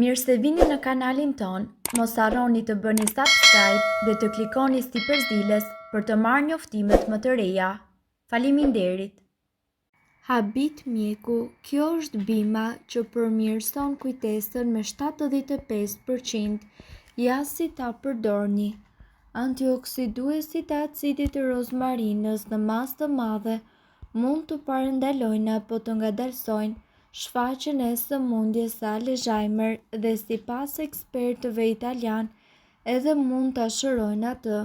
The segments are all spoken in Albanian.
Mirë se vini në kanalin tonë, mos harroni të bëni subscribe dhe të klikoni sipër ziles për të marrë njoftimet më të reja. Faleminderit! Habit mjeku, kjo është bima që përmirëson kujtesën me 75%, ja si ta përdorni. Antioksiduesit e acidit të rozmarinës në masë të madhe mund të parandalojnë apo të ngadalësojnë shfaqjen e sëmundjes së Alzheimer dhe sipas ekspertëve italianë edhe mund ta shërojnë atë.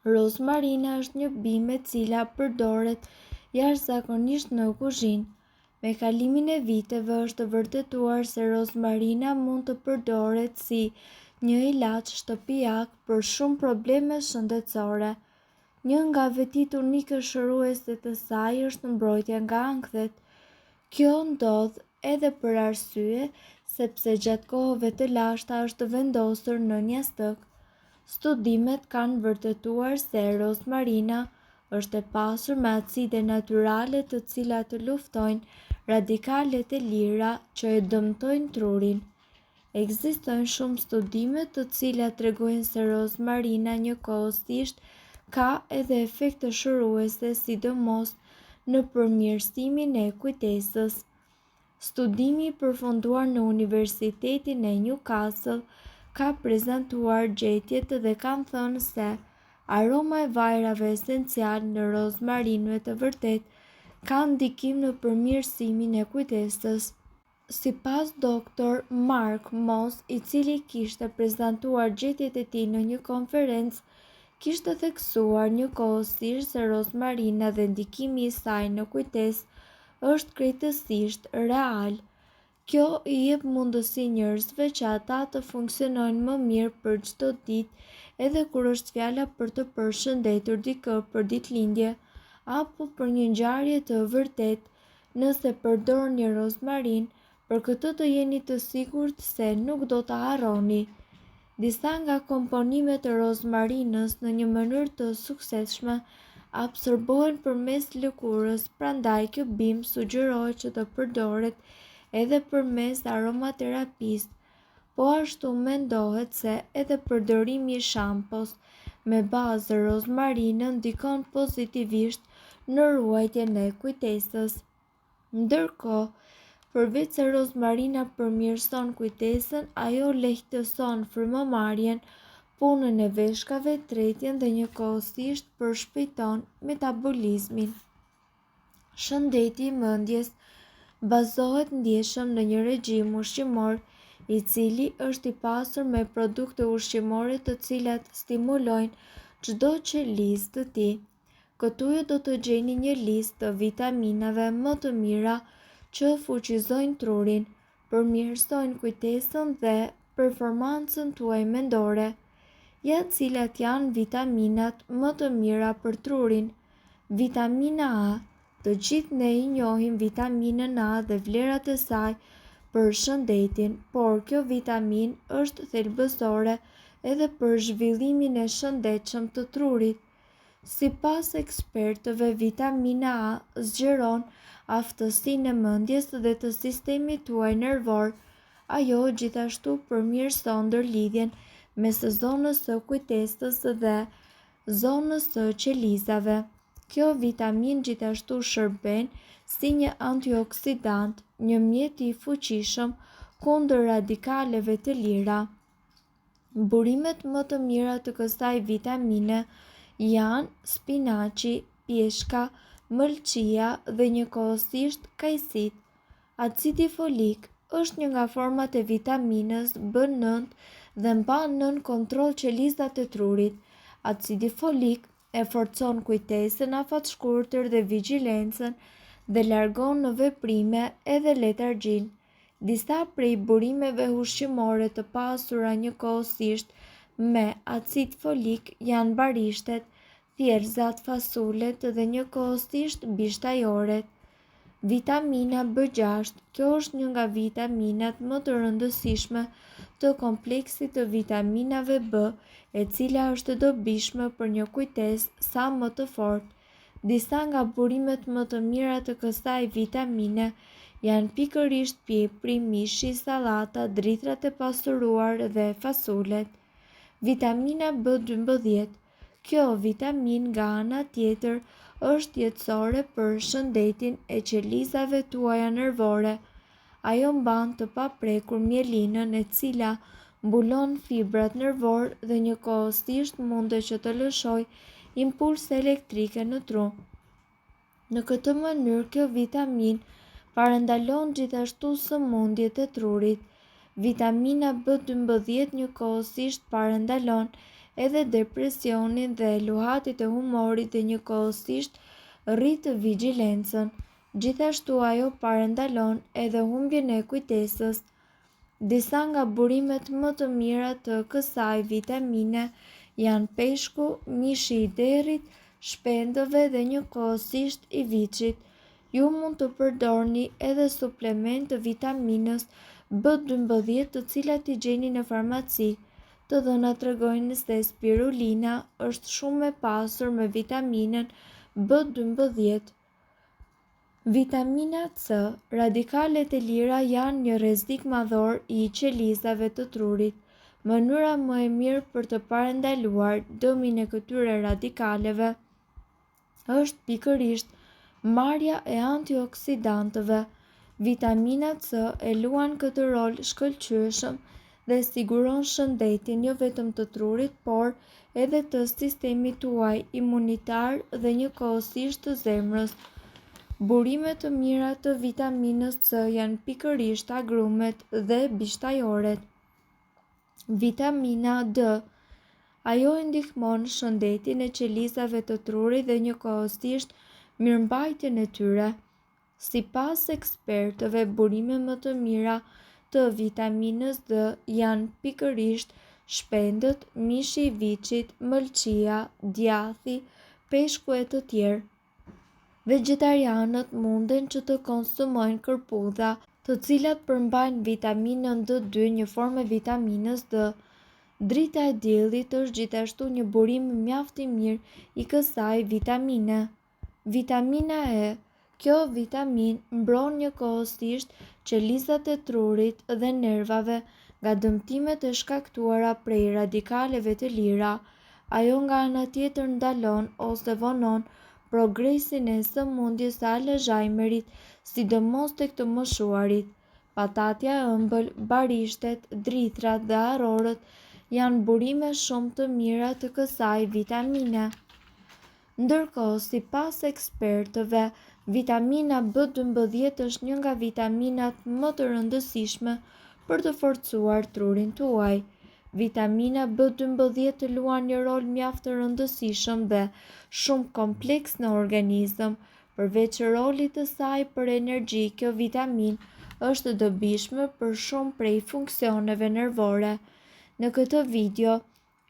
Rozmarina është një bimë e cila përdoret jashtëzakonisht në kuzhinë. Me kalimin e viteve është vërtetuar se rozmarina mund të përdoret si një ilaç shtëpiak për shumë probleme shëndetësore. Një nga vetitë unike shëruese të saj është mbrojtja nga ankthet. Kjo ndodh edhe për arsye sepse gjatë kohëve të lashta është vendosur nën jastëk. Studimet kanë vërtetuar se rozmarina është e pasur me acide natyrale të cilat luftojnë radikalet e lira që e dëmtojnë trurin. Ekzistojnë shumë studime të cilat tregojnë se rozmarina njëkohësisht ka edhe efekte shëruese sidomos në përmirësimin e kujtesës. Studimi i përfunduar në Universitetin e Newcastle ka prezantuar gjetjet dhe kanë thënë se aroma e vajrave esencialë në rozmarinë me të vërtetë ka ndikim në përmirësimin e kujtesës. Sipas Doktor Mark Moss, i cili kishte prezantuar gjetjet e tij në një konferencë, kishte theksuar njëkohësisht se rozmarina dhe ndikimi i saj në kujtesë është krejtësisht real. Kjo i jep mundësi njerëzve që ata të funksionojnë më mirë për çdo ditë edhe kur është fjala për të përshëndetur dikë për ditëlindje apo për një ngjarje të vërtetë Nëse përdorni rozmarinë, për këtë të jeni të sigurt se nuk do ta harroni. Disa nga komponimet e rozmarinës në një mënyrë të suksesshme absorbohen përmes lëkurës, prandaj kjo bimë sugjerohet që të përdoret edhe përmes aromaterapisë. Po ashtu mendohet se edhe përdorimi i shampos me bazë rozmarinën ndikon pozitivisht në ruajtjen e kujtesës. Ndërkohë, përveç se rozmarina përmirëson kujtesën, ajo lehtëson frymëmarrjen, punën e veshkave, tretjen dhe njëkohësisht përshpejton metabolizmin. Shëndeti i mendjes bazohet ndjeshëm në një regjim ushqimor i cili është i pasur me produkte ushqimore të cilat stimulojnë çdo qelizë të tij. Këtu ju do të gjeni një listë të vitaminave më të mira që fuqizojnë trurin, përmirësojnë kujtesën dhe performancën tuaj mendore. Ja cilat janë vitaminat më të mira për trurin. Vitamina A, Të gjithë ne i njohim vitaminën A dhe vlerat e saj për shëndetin, por kjo vitaminë është thelbësore edhe për zhvillimin e shëndetshëm të trurit. Sipas ekspertëve, vitamina A zgjeron aftësinë e mendjes dhe të sistemit tuaj nervor. Ajo gjithashtu përmirëson ndërlidhjen mes zonës së kujtesës dhe zonës së qelizave. Kjo vitaminë gjithashtu shërben si një antioksidant, një mjet i fuqishëm kundër radikaleve të lira. Burimet më të mira të kësaj vitamine janë spinaqi, pjeshka, mëlçia dhe njëkohësisht kajsitë. Acidi folik është një nga format e vitaminës B9 dhe mban nën kontroll qelizat e trurit. Acidi folik e forcon kujtesën afatshkurtër dhe vigjilencën dhe largon në veprime edhe letargjinë. Disa prej burimeve ushqimore të pasura njëkohësisht me acid folik janë barishtet, thjerrëzat, fasulet dhe njëkohësisht bishtajoret. Vitamina B6, kjo është një nga vitaminat më të rëndësishme të kompleksit të vitaminave B, e cila është e dobishme për një kujtesë sa më të fortë. Disa nga burimet më të mira të kësaj vitamine janë pikërisht pjepri, mishi, sallata, drithërat e pasuruar dhe fasulet. Vitamina B12 Kjo vitaminë nga ana tjetër është jetësore për shëndetin e qelizave tuaja nervore. Ajo mban të paprekur mielinën e cila mbulon fibrat nervore dhe njëkohësisht mundet që të lëshojë impulse elektrike në tru. Në këtë mënyrë kjo vitaminë parandalon gjithashtu sëmundjet e trurit. Vitamina B12 njëkohësisht parandalon edhe depresionin dhe luhatjet e humorit dhe njëkohësisht rrit vigjilencën. Gjithashtu ajo parandalon edhe humbjen e kujtesës. Disa nga burimet më të mira të kësaj vitamine janë peshku, mishi i derrit, shpendëve dhe njëkohësisht i viçit. Ju mund të përdorni edhe suplementë të vitaminës B12 të cilat i gjeni në farmaci. Të dhënat tregojnë se spirulina është shumë e pasur me vitaminën B12. Vitamina C, Radikalet e lira janë një rrezik madhor i qelizave të trurit. Mënyra më e mirë për të parandaluar dëmin e këtyre radikaleve është pikërisht marrja e antioksidantëve. Vitamina C e luan këtë rol shkëlqyeshëm dhe siguron shëndetin jo vetëm të trurit, por edhe të sistemit tuaj imunitar dhe njëkohësisht të zemrës. Burime të mira të vitaminës C janë pikërisht agrumet dhe bishtajoret. Vitamina D Ajo e ndihmon shëndetin e qelizave të trurit dhe njëkohësisht mirëmbajtjen e tyre. Sipas ekspertëve, burime më të mira të vitaminës D janë pikërisht shpendët, mishi i viçit, mëlçia, djathi, peshku e të tjerë. Vegjetarianët munden që të konsumojnë kërpudha, të cilat përmbajnë vitaminën D2, një formë e vitaminës D. Drita e diellit është gjithashtu një burim mjaft i mirë i kësaj vitamine. Vitamina E, Kjo vitaminë mbron njëkohësisht qelizat e trurit dhe nervave nga dëmtimet e shkaktuara prej radikaleve të lira. Ajo nga ana tjetër ndalon ose vonon progresin e sëmundjes së Alzheimerit, sidomos tek të moshuarit. Patatja e ëmbël, barishtet, drithërat dhe arrorët janë burime shumë të mira të kësaj vitamine. Ndërkohë, sipas ekspertëve, vitamina B 12 është një nga vitaminat më të rëndësishme për të forcuar trurin tuaj. Vitamina B 12 luan një rol mjaft të rëndësishëm dhe shumë kompleks në organizëm. Përveç rolit të saj për energji, kjo vitaminë është e dobishme për shumë prej funksioneve nervore. Në këtë video,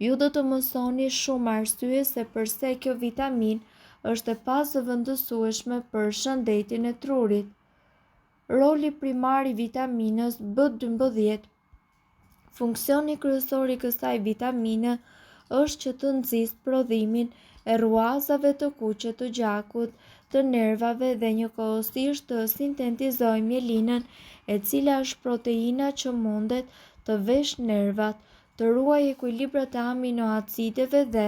Ju do të mësoni shumë arsye se përse kjo vitaminë është e pazëvendësueshme për shëndetin e trurit. Roli primar i vitaminës B12 Funksioni kryesor i kësaj vitamine është që të nxisë prodhimin e rruazave të kuqe të gjakut, të nervave dhe njëkohësisht të sintetizojë mielinën, e cila është proteina që mundet të veshë nervat, të ruajë ekuilibrat e aminoacideve dhe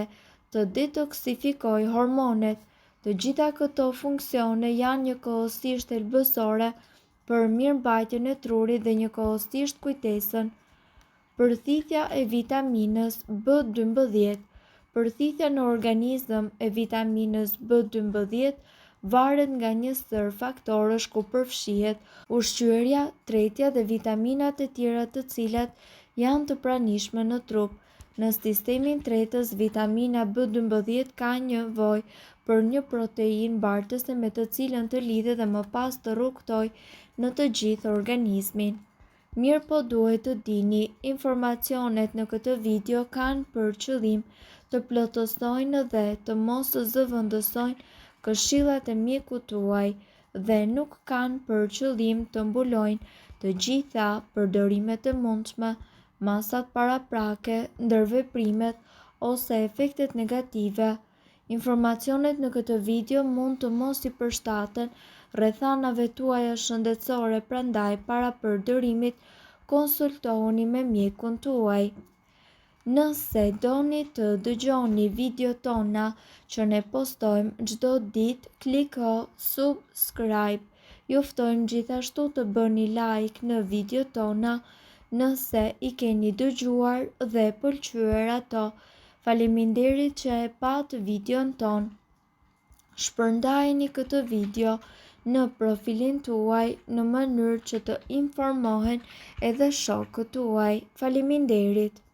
të detoksifikojë hormonet. Të gjitha këto funksione janë njëkohësisht thelbësore për mirëmbajtjen e trurit dhe njëkohësisht kujtesën. Përthithja e vitaminës B12 Përthithja në organizëm e vitaminës B12 varet nga një sërë faktorësh ku përfshihet ushqyerja, tretja dhe vitaminat e tjera të cilat janë të pranishme në trup. Në sistemin tretës, vitamina B12 ka nevojë për një proteinë bartëse me të cilën të lidhet dhe më pas të rrugëtojë në të gjithë organizmin. Mirëpo duhet të dini, informacionet në këtë video kanë për qëllim të plotësojnë dhe të mos zëvendësojnë këshillat e mjekut tuaj dhe nuk kanë për qëllim të mbulojnë të gjitha përdorimet e mundshme, masat paraprake, ndërveprimet ose efektet negative. Informacionet në këtë video mund të mos i përshtaten rrethanave tuaja shëndetësore, prandaj para përdorimit konsultohuni me mjekun tuaj. Nëse doni të dëgjoni videot tona që ne postojmë çdo ditë, kliko subscribe. Ju ftojmë gjithashtu të bëni like në videot tona nëse i keni dëgjuar dhe pëlqyer ato. Faleminderit që e patë videon tonë. Shpërndajeni këtë video në profilin tuaj në mënyrë që të informohen edhe shokët tuaj. Faleminderit!